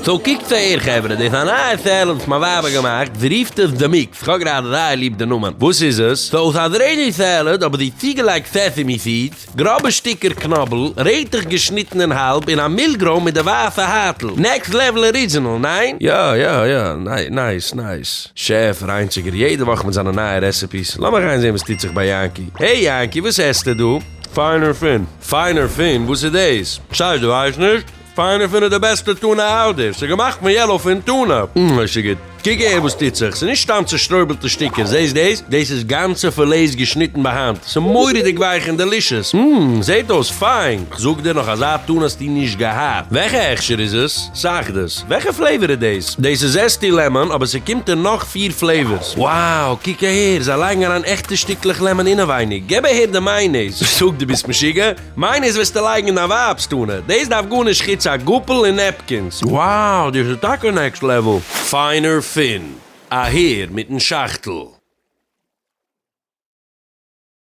So קוקטס אהער חברה, דאס איז א נייע salad וואס מיין ווייב האט געמאכט, זי רופט עס די mix, כ'האב גראדע זייער ליב די נאמען. וואס איז עס? So ס'איז א Israeli salad אבער זי האט צוגעלייגט sesame seeds, גראבע שטיקער קנאבל, רעטעך געשניטן אין האלב, און א מילגרוים מיט די ווייסע הייטל. Next level original, ניין? יא יא יא, nice nice. שעפער איינציגער יעדע וואך מיט זיינע נייע recipes, לאמיך גיין זען וואס טוט זיך ביי יענקי. Hey יענקי וואס עסטו דא? פיינער פין. פיינער פין? וואס איז דאס? ס'הייסט דו ווייסט נישט? פיינער פין איז די בעסטע tuna out there, ס'איז געמאכט פון yellowfin tuna. און עס איז גוט. קוק אהער וואס טוט זיך, ס'איז נישט סתם צושטרויבעלטע שטיקער, זעסט דאס? דאס איז גאנצע filets געשניטן ביי האנט, ס'איז מורא'דיג ווייך און delicious. הממ, זעט אויס פיין. כ'זאג דיר נאך אזא tuna האסטו נישט געהאט. וועלכע הכשר איז עס? סאכדעס. וועלכע flavor איז דאס? דאס איז zesty lemon אבער ס'קומט אין נאך פיר flavors. Wow, קוק אהער, זיי לייגן אריין עכטע שטיקלעך lemon אינעווייניג. געב אהער די mayonnaise. זאג, דו ביסט משוגע? Mayonnaise וועסטו לייגן אין דיין ווייב'ס tuna. דאס דארף גארנישט חוץ א גאפל און napkins. Wow, דאס איז טאקע next level. פיינער פין. אהער מיטן שאכטל.